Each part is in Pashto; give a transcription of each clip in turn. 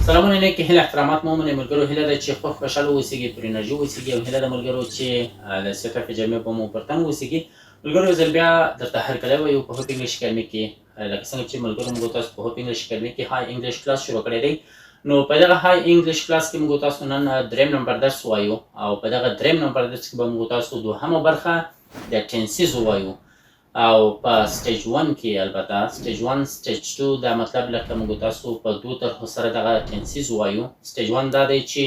سلامونه، نیک هیله، احترامات مو ومنئ. ملګرو، هیله ده چې خوښ، خوشحاله اوسیږي، پر انرژي اوسیږي او هیله ده ملګرو چې د صحت جامې به مو پر تن اوسیږي. ملګرو، یو ځل بیا درته هرکلی وایو په هوپ انګلیش اکاډمي کې. لکه څنګه چې ملګرو، موږ تاسو په هوپ انګلیش اکاډمي کې های انګلیش کلاس شروع کړی دی، نو په دغه های انګلیش کلاس کې موږ تاسو نن دریم نمبر درس وایو او په دغه دریم نمبر درس کې به موږ تاسو دوهمه برخه د tenses وایو او په stage 1 کې، البته stage 1، stage 2، دا مطلب لکه موږ تاسو په دوو طرحو سره دغه tenses وایو. stage 1 دا دی چې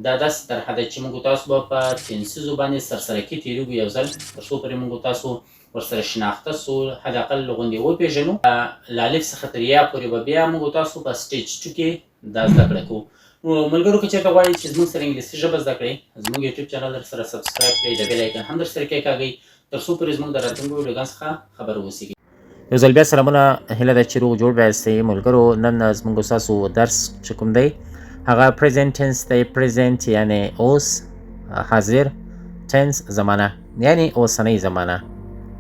دا داسې طرحه ده چې موږ تاسو به په tenses باندې سرسرکي تېرېږو یو ځل، تر څو پورې موږ تاسو ورسره شناخته سو، حد اقل غوندې وپېژنو. له الف څخه تر یا پورې به بیا موږ تاسو په stage 2 کې دا زده کړه کوو. نو ملګرو، که چېرته غواړئ چې زموږ سره انګلیسي ژبه زده کړئ، زموږ یوټیوب چینل در سره subscribe کړئ، د bell icon هم در سره کېکاږئ، تر څو پورې زموږ د راتلونکو ویډیوګانو څخه خبر اوسئ. یو ځل بیا سلامونه، هیله ده چې روغ جوړ به یاستئ. ملګرو، نن زموږ ستاسو درس چې کوم دی، هغه present tense دی. present یعنی اوس، حاضر، tense زمانه، یعنی اوسنۍ زمانه،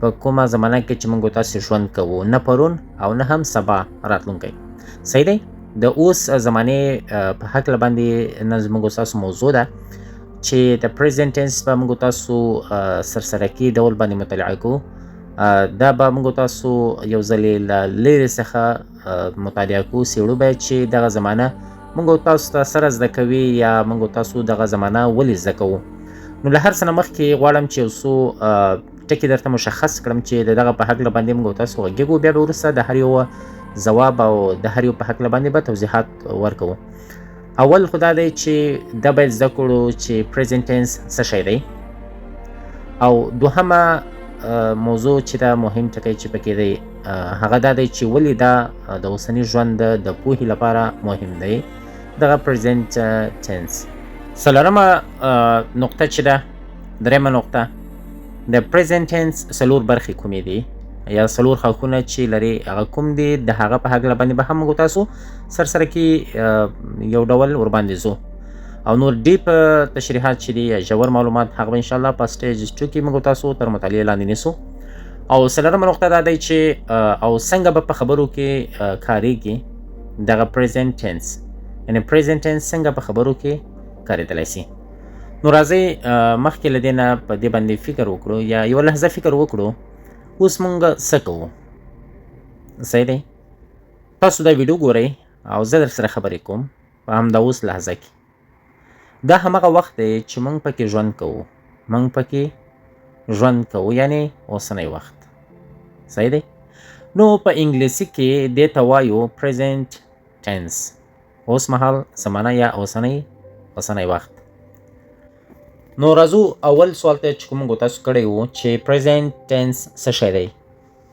په کومه زمانه کې چې موږ تاسو ژوند کوو، نه پرون او نه هم سبا راتلونکی. صحیح دی؟ د اوس زمانې په هکله باندې نن زموږ تاسو موضوع ده چې د present tense به موږ تاسو سرسرکي ډول باندې مطالعه کوو. دا به موږ تاسو یو ځلې له لیرې څخه مطالعه کوو، څېړو به چې دغه زمانه موږ تاسو ته سره زده کوي یا موږ تاسو دغه زمانه ولې زده کوو. نو له هر څه نه مخکې غواړم چې یو څو ټکي درته مشخص کړم چې د دغه په هکله باندې موږ تاسو غږېږو، بیا به وروسته د هر یو ځواب او د هر یو په هکله باندې به توضیحات ورکوو. اول خو دا دی چې دا باید زده کړو چې present tense څه شی دی او دوهمه موضوع چې دا مهم ټکی چې پکې دی، هغه دا دی چې ولې دا د اوسني ژوند د پوهې لپاره مهم دی، دغه present tense. څلورمه نقطه چې ده، درېیمه نقطه، د present tense څلور برخې کومې دي یا څلور ښاخونه چې لري هغه کوم دي، د هغه په هکله باندې به هم موږ تاسو سر سره کې یو ډول ورباندې ځو او نور deep تشریحات چې دي یا ژور معلومات، هغه به انشاءالله په stage 2 کې موږ تاسو تر مطالعې لاندې نیسو. او څلورمه نقطه دا دی چې او څنګه به په خبرو کې کاریږي دغه present tense، یعنی present tense څنګه په خبرو کې کارېدلی سي. نو راځئ، مخکې له دې نه په دې باندې فکر وکړو یا یوه لحظه فکر وکړو، اوس مونږ څه کوو؟ صحیح دی؟ تاسو دا ویډیو ګورئ او زه در سره خبرې کوم. په همدا اوس لحظه کې دا هماغه وخت دی چې مونږ پکې ژوند کوو، مونږ پکې ژوند کوو، یعنی اوسنی وخت. صحیح دی؟ نو په انګلیسي کې دې ته وایو present tense، اوس مهال زمانه یا اوسنی وخت. نو راځو اول سوال ته چې کوم موږ تاسو کړی وو چې present tense څه شی دی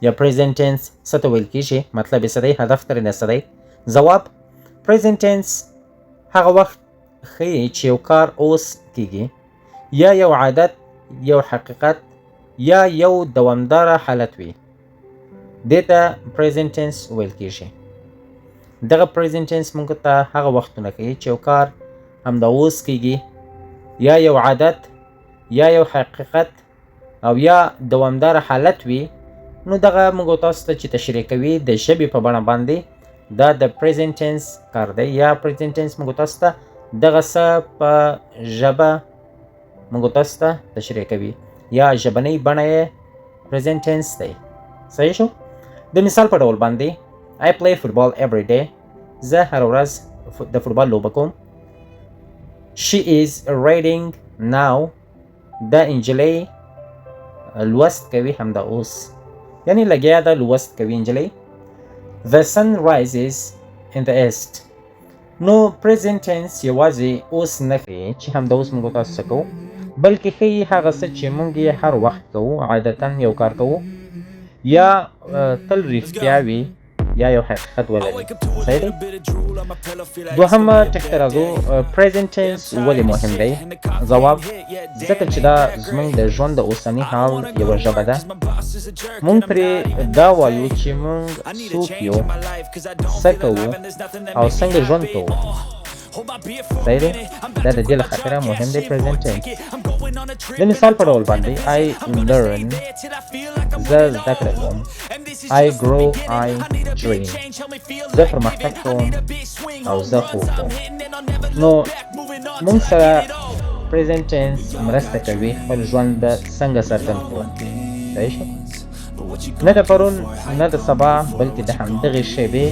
یا present tense څه ته ویل کیږي، مطلب یې څه دی، هدف ترې څه دی؟ ځواب: present tense هغه وخت ښیي چې یو کار اوس کیږي یا یو عادت، یو حقیقت یا یو دوامداره حالت وي، دې ته present tense ویل کیږي. دغه present tense موږ ته هغه وختونه ښیي چې یو کار همدا اوس کیږي یا یو عادت یا یو حقیقت او یا دوامداره حالت وي. نو دغه موږ تاسو ته چې تشریح کوي د ژبې په بڼه باندې، دا د present tense کار دی یا present tense موږ تاسو ته دغه څه په ژبه موږ تاسو ته تشریح کوي یا ژبنۍ بڼه یې present tense دی. صحیح شو؟ د مثال په ډول باندې، I play football every day. زه هره ورځ د فوټبال لوبه کوم. She is reading now. دا انجلۍ لوست کوي همدا اوس، یعنی لګیا ده، لوست کوي انجلۍ. The sun rises in the east. نو present tense یوازې اوس نه ښیي چې همدا اوس موږ تاسو څه کوو، بلکې ښیي هغه څه چې موږ یې هر وخت کوو، عادتا یو کار کوو یا تل رښتیا وي یا یو حقیقت ولري. صحیح دی؟ دوهم ټکي ته راځو، present tense ولې مهم دی؟ ځواب: ځکه چې دا زموږ د ژوند د اوسني حال یوه ژبه ده. مونږ پرې دا وایو چې مونږ څوک یو، څه کوو او څنګه ژوند کوو. صحیح دی؟ دا د دې له خاطره مهم دی present tense. د مثال په ډول باندې I learn، زه زده کړه کوم. I grow، I dream، زه پرمختګ کوم او زه خوب کوم. نو مونږ سره present tense مرسته کوي خپل ژوند څنګه څرګند کړو. صحیح شو؟ نه د پرون، نه د سبا، بلکې د همدغې شېبې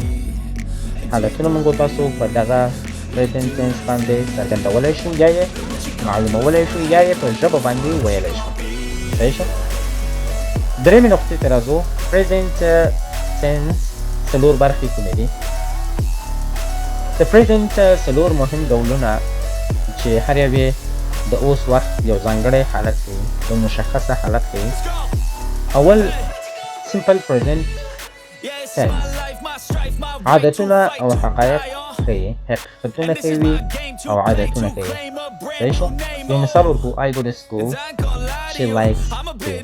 حالتونه موږ تاسو په دغه present tense باندې څرګندولی شو، یا یې معلومولی شو، یا یې په ژبه باندې ویلی شو. صحیح شو؟ درېیمې نقطې ته راځو. Present tense څلور برخې کومې دي؟ د present څلور مهم ډولونه چې هر یو یې د اوس وخت یو ځانګړی حالت ښیي، یو مشخصه حالت ښیي. اول simple present tense، عادتونه او حقایق ښیي، حقیقتونه ښیي او عادتونه ښیي. صحیح شو؟ یو مثال ورکو. I go to school، she likes tea.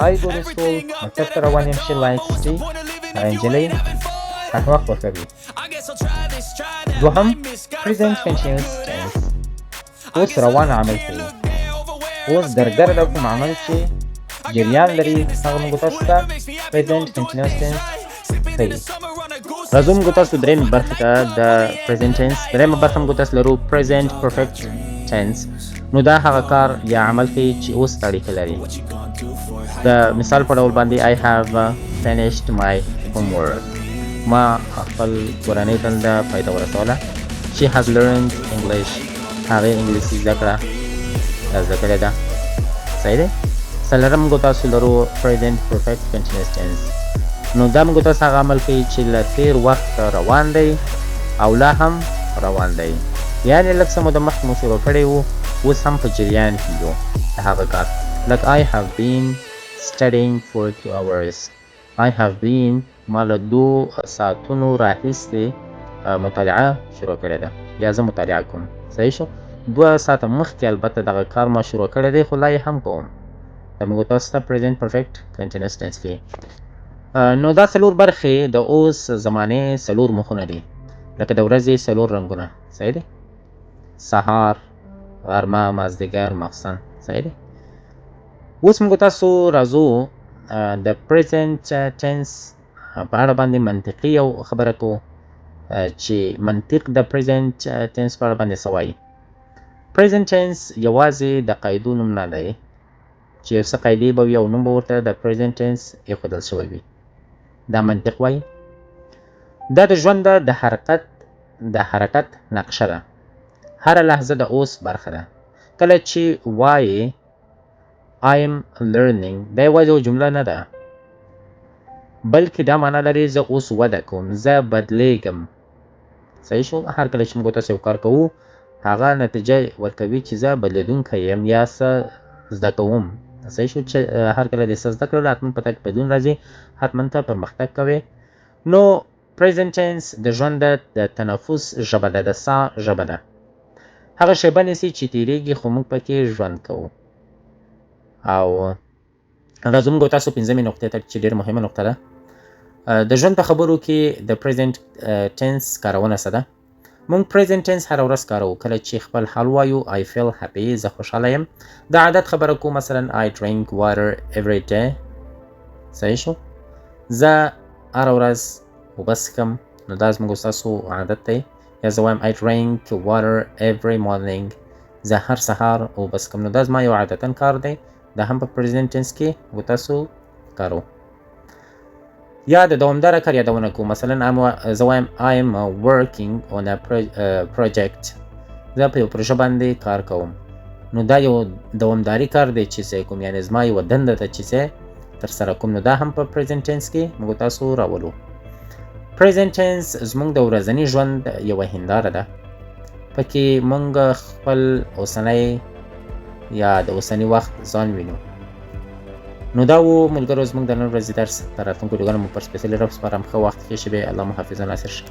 I go to school، مکتب ته روان یم. She likes tea، هغه نجلۍ قهوه خوښوي. دوهم present continuous tense، اوس روان عمل کوي، اوس درګرده کوم عمل چې جریان لري هغه موږ تاسو ته present continuous tense ښیي. راځو موږ تاسو درېیمې برخې ته د present tense. درېیمه برخه موږ تاسو لرو present perfect tense. نو دا هغه کار یا عمل ښیي چې اوس اړیکه لري. د مثال په ډول باندې I have finished my homework، ما خپل کورنۍ دنده پای ته ورسوله. She has learned English، هغې انګلیسي زده کړه زده کړې ده. صحیح دی؟ څلورم موږ تاسو لرو present perfect continuous tense. نو دا موږ تاسو هغه عمل کوي چې له تېر وخت روان دی او لا هم روان دی، یعنې لږ څه موده مخکې مو شروع کړی وو، اوس هم په جریان کې یو د هغه کار. Like I have been studying for 2 hours. I have been، ما له 2 ساعتونو راهیسې مطالعه شروع کړې ده یا زه مطالعه کوم. صحیح شو؟ 2 ساعته مخکې البته دغه کار ما شروع کړی دی، خو لا یې هم کوم. دا موږ تاسو ته present perfect continuous tense کې. نو دا څلور برخې د اوس زمانې څلور مخونه دي، لکه د ورځې څلور رنګونه. صحیح دی؟ سهار، غرمه، مازدیګر، ماخستن. صحیح دی؟ اوس موږ تاسو راځو د present tense په اړه باندې منطقي یو خبره کوو چې منطق د present tense په اړه باندې څه وایي. Present tense یوازې د قاعدو نوم نه دی چې یو څه قاعدې به وي او نوم به ورته د present tense ایښودل شوی وي. دا منطق وایي دا د ژوند د حرکت نقشه ده. هره لحظه د اوس برخه ده. کله چې وایې I am learning، دا یوازې یوه جمله نه ده، بلکې دا معنا لري زه اوس وده کوم، زه بدلیږم. صحیح شو؟ هر کله چې موږ تاسو یو کار کوو، هغه نتیجه ورکوي چې زه بدلیدونکی یم یا څه زده کوم. صحیح شو؟ چې هر کله دې څه زده کړل، حتما په تا کې بدلون راځي، حتما ته پرمختګ کوې. نو present tense د ژوند د تنفس ژبه ده، د ساه ژبه ده. هغه شیبه نیسي چې تیریږي، خو موږ پکې ژوند کوو. او راځو موږ تاسو پنځمې نقطې ته چې ډېره مهمه نقطه ده. د ژوند په خبرو کې د present tense کارونه څه ده؟ موږ present tense هره ورځ کاروو. کله چې خپل حال وایو، I feel happy، زه خوشحاله یم. د عادت خبره کوو، مثلا I drink water every day. صحیح شو؟ زه هره ورځ اوبه څښم. نو دا زموږ ستاسو عادت دی. یا زه وایم I drink water every morning، زه هر سهار اوبه څښم. نو دا زما یو عادتاً کار دی. دا هم په present tense کې موږ تاسو کارو. یا د دوامداره کار یادونه کوو، مثلا زه وایم I am working on a project، زه په یو پروژه باندې کار کوم. نو دا یو دوامداري کار دی چې زه کوم، یعنې زما یوه دنده ده چې زه ترسره کوم. نو دا هم په present tense کې موږ تاسو راولو. Present tense زموږ د ورځني ژوند یوه هنداره ده. پکې موږ خپل اوسنی یا د اوسني وخت ځان وینو. نو دا و ملګرو زموږ د نن ورځې درس. تر راتلونکو ویډیوګانو مو پر سپېڅلي رب سپارم. ښه وخت، ښې شېبې. الله مو حافظ ناصر شه.